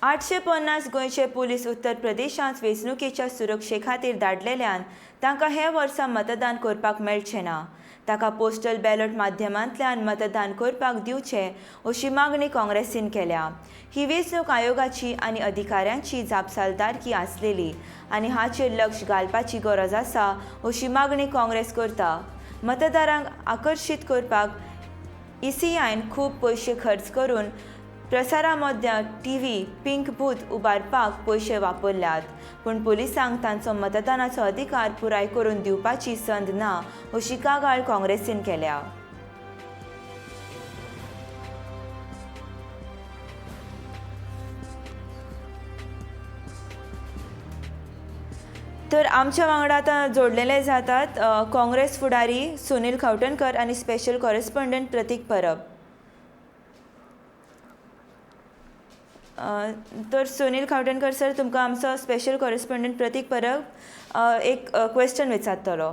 850 गोंयचे पुलीस उत्तर प्रदेशांत वेंचणुकेच्या सुरक्षे खातीर धाडलेल्यान तांकां हे वर्सा मतदान करपाक मेळचें ना. ताका पोस्टल बॅलॉट माध्यमांतल्यान मतदान करपाक दिवचें अशी मागणी काँग्रेसीन केल्या. ही वेंचणूक आयोगाची आनी अधिकाऱ्यांची जापसालदारकी आसलेली आनी हाचेर लक्ष घालपाची गरज आसा अशी मागणी काँग्रेस करता. मतदारांक आकर्शीत करपाक ईसीआयन खूब पयशे खर्च करून प्रसारामध्या टीव्ही पिंक बूथ उबारपाक पयशे वापरल्यात, पूण पुलिसांक तांचो मतदानाचो अधिकार पुराय करून दिवपाची संद ना अशी कागाळ काँग्रेसीन केल्या. तर आमच्या वांगडा आतां जोडलेले जातात काँग्रेस फुडारी सुनील खवटणकर आनी स्पेशल कॉरेस्पोंडंट प्रतीक परब. तर सुनील खवटणकर सर, तुमकां आमचो स्पेशल कॉरेस्पोंडंट प्रतीक परब एक क्वेश्चन विचारतलो.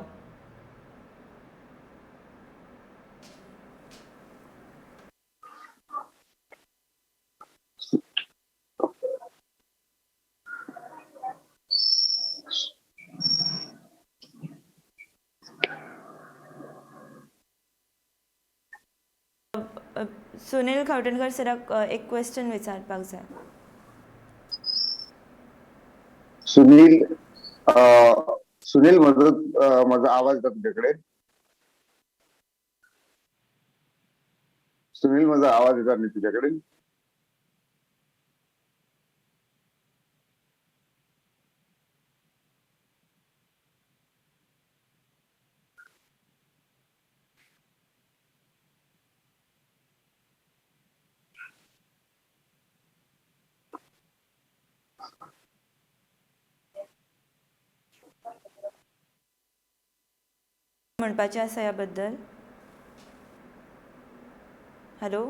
सुनील खवटणकर सराक एक क्वेश्चन विचारपाक जाय. सुनील सुनील, म्हजो म्हजो आवाज येता तुझ्याकडे? सुनील, म्हजो आवाज येता न्ही तुझ्याकडे? म्हणपाचें आसा ह्या बद्दल? हॅलो,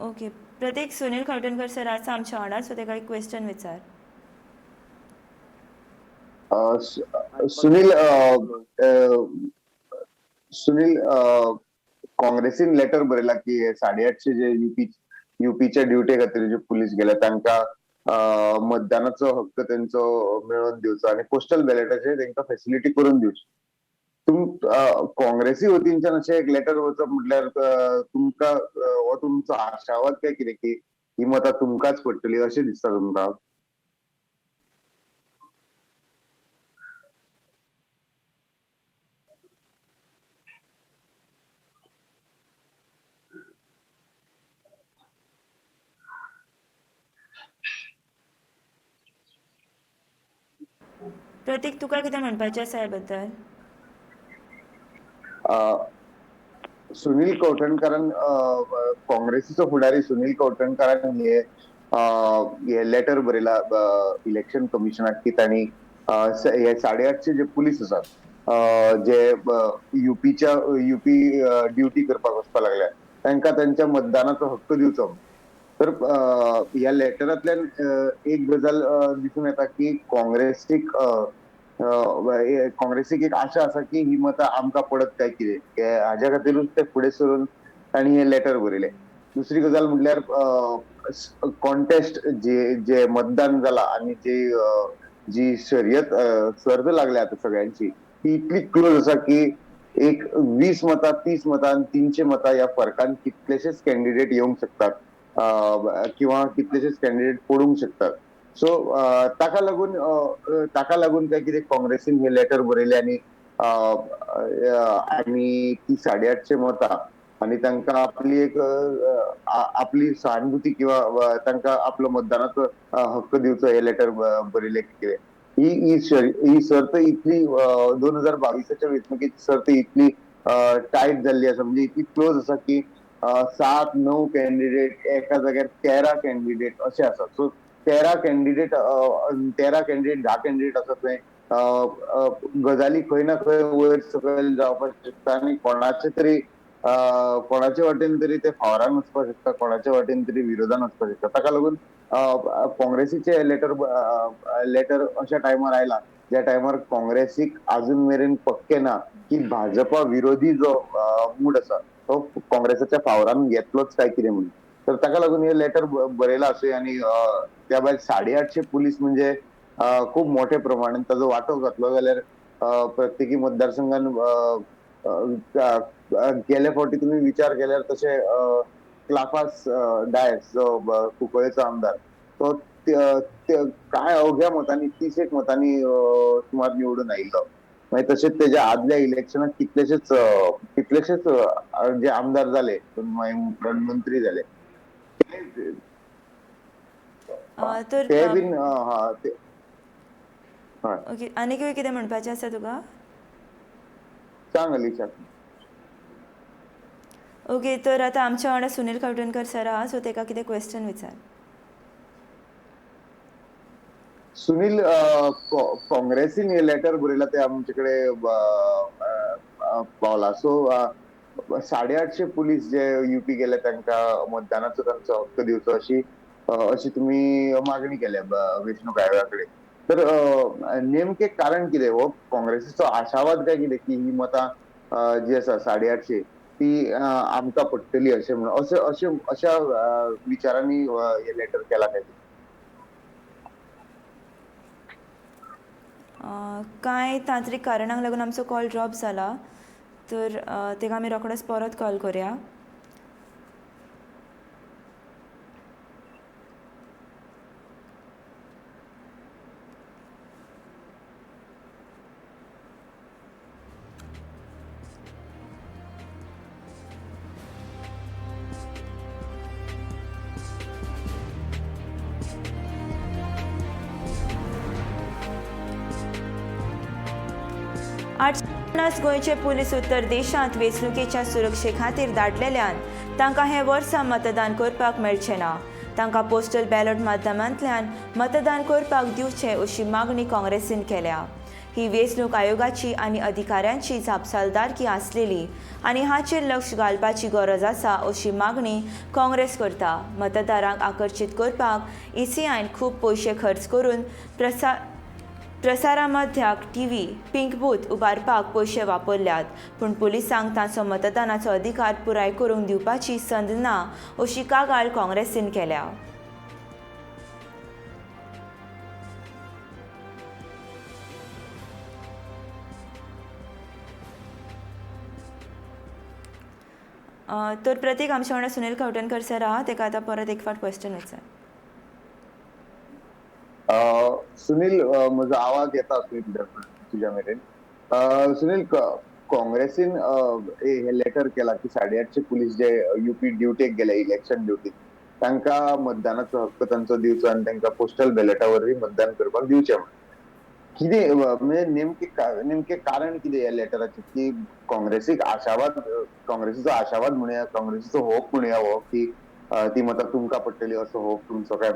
ओके प्रतीक, सुनील खवटणकर सर आसा आमच्या वांगडा, सो तेका एक क्वेश्चन विचार. सुनील, सुनील, काँग्रेसीन लेटर बरयला की 850 जे युपीच्या ड्युटे खातीर जे पुलीस गेले तांकां मतदानाचो हक्क तेंचो मेळोवन दिवचो आनी पोस्टल बॅलेटाचे तेंकां फेसिलिटी करून दिवची. तुम काँग्रेसी वतीनच्यान अशें एक लेटर वचप म्हटल्यार तुमकां हो तुमचो आशावाद काय कितें की ही मतां तुमकांच पडटली अशें दिसता तुमकां? प्रतीक, तुका कितें म्हणपाचें आसा ह्या बद्दल? सुनील कवठणकरान, काँग्रेसीचो फुडारी सुनील कवठणकरान हे लेटर बरयला इलेक्शन कमिशनाक की तांणी हे 850 जे पुलीस आसात जे युपीच्या युपी ड्युटी करपाक वचपाक लागल्या तांकां तांच्या मतदानाचो हक्क दिवचो. तर ह्या लेटरांतल्यान एक गजाल दिसून येता की काँग्रेसीक एक आशा आसा की ही मतां आमकां पडत काय कितें, हाज्या खातीरूच ते फुडें सरून तांणी हे लेटर बरयलें. दुसरी गजाल म्हटल्यार कॉन्टेस्ट जे जे मतदान जाला आनी जी जी शर्यत सर्त लागल्या आतां सगळ्यांची ती इतली क्लोज आसा की एक 20 मतां 30 मतां आनी 300 मतां ह्या फरकान कितलेशेच कॅन्डिडेट येवंक शकतात किंवा कितलेशेच कॅन्डिडेट पडूंक शकतात. सो ताका लागून काय कितें काँग्रेसीन हे लेटर बरयलें आनी आनी ती 850 मतां आनी तांकां आपली एक आपली सहानुभूती किंवा तांकां आपलो मतदानाचो हक्क दिवचो हे लेटर बरयलें कितें. ही ही सर्त इतली 2022 वेंचणुकेची सर्त इतली टायट जाल्ली आसा, म्हणजे इतली क्लोज आसा की 7-9 कॅन्डिडेट एका जाग्यार 13 कॅन्डिडेट अशे आसात. सो 13 कॅन्डिडेट 10 कॅन्डिडेट आसा थंय गजाली खंय ना खंय वयर सकयल जावपाक शकता आनी कोणाचे तरी कोणाचे वाटेन तरी ते फावरान वचपाक शकता, कोणाचे वाटेन तरी विरोधान वचपाक शकता. ताका लागून काँग्रेसीचे लेटर लेटर अशा टायमार आयला ज्या टायमार काँग्रेसीक आजून मेरेन पक्के ना की भाजपा विरोधी जो मूड आसा तो काँग्रेसाच्या फावरान येतलोच काय कितें म्हणून. तर ताका लागून हे लेटर बरयलां आसूं. आनी त्या भायर 850 पुलीस म्हणजे खूब मोठे प्रमाणात ताजो वांटो घातलो जाल्यार प्रत्येकी मतदारसंघान गेले फावटी तुमी विचार केल्यार तशें क्लाफास डायस जो कुंकळेचो आमदार तो काय अवघ्या मतांनी 30 मतांनी सुमार निवडून आयिल्लो. मागीर तशेंच तेज्या आदल्या इलेक्शनाक कितलेशेच जे आमदार जाले मागीर उपरांत मंत्री जाले ते बीन. ओके, आनी कितें म्हणपाचें आसा तुका? सांग अलिशा. ओके, तर आतां आमच्या वांगडा सुनील खवटणकर सर आहा, सो तेका कितें क्वेश्चन विचार. सुनील, काँग्रेसीन हे लेटर बरयला ते आमचे कडेन पावला. सो 850 पुलीस जे युपी गेले तांकां मतदानाचो तांचो हक्क दिवचो अशी अशी तुमी मागणी केल्या वेंचणूक आयोगा कडेन. तर नेमकें कारण कितें? हो काँग्रेसीचो आशावाद काय कितें की ही मतां जी आसा 850 ती आमकां पडटली अशें म्हणून अशें अशें अशा विचारांनी हे लेटर केला काय? कांय तांत्रीक कारणांक लागून आमचो कॉल ड्रॉप जाला, तर ताका आमी रोखडोच परत कॉल करुया. गोंयचे पुलीस उत्तर देशांत वेंचणुकेच्या सुरक्षे खातीर धाडलेल्यान तांकां हें वर्सा मतदान करपाक मेळचें ना. तांकां पोस्टल बॅलॉट माध्यमांतल्यान मतदान करपाक दिवचें अशी मागणी काँग्रेसीन केल्या. ही वेंचणूक आयोगाची आनी अधिकाऱ्यांची जापसालदारकी आसलेली आनी हाचेर लक्ष घालपाची गरज आसा अशी मागणी काँग्रेस करता. मतदारांक आकर्शीत करपाक ईसीआयन खूब पयशे खर्च करून प्रसारामाध्याक टीव्ही पिंक बूथ उबारपाक पयशे वापरल्यात, पूण पुलिसांक तांचो मतदानाचो अधिकार पुराय करूंक दिवपाची संद ना अशी कागाळ काँग्रेसीन केल्या. तर प्रतीक, आमच्या वांगडा सुनील खवटणकर सर आहा, ताका आतां परत एक फावट क्वेश्चन विचार. सुनील, म्हजो आवाज येता सुनील तुज्या मेरेन? सुनील, काँग्रेसीन हे लेटर केला की 850 पुलीस जे युपी ड्युटेक गेले इलेक्शन ड्युटीक तांकां मतदानाचो हक्क तांचो दिवचो आनी तांकां पोस्टल बॅलेटा वरवीं मतदान करपाक दिवचें म्हणून. कितें म्हणजे नेमकें कारण कितें ह्या लेटराचें? की काँग्रेसीक आशावाद, काँग्रेसीचो आशावाद म्हणुया, काँग्रेसीचो होप म्हणुया हो की ती मतां तुमकां पडटली असो होप तुमचो काय?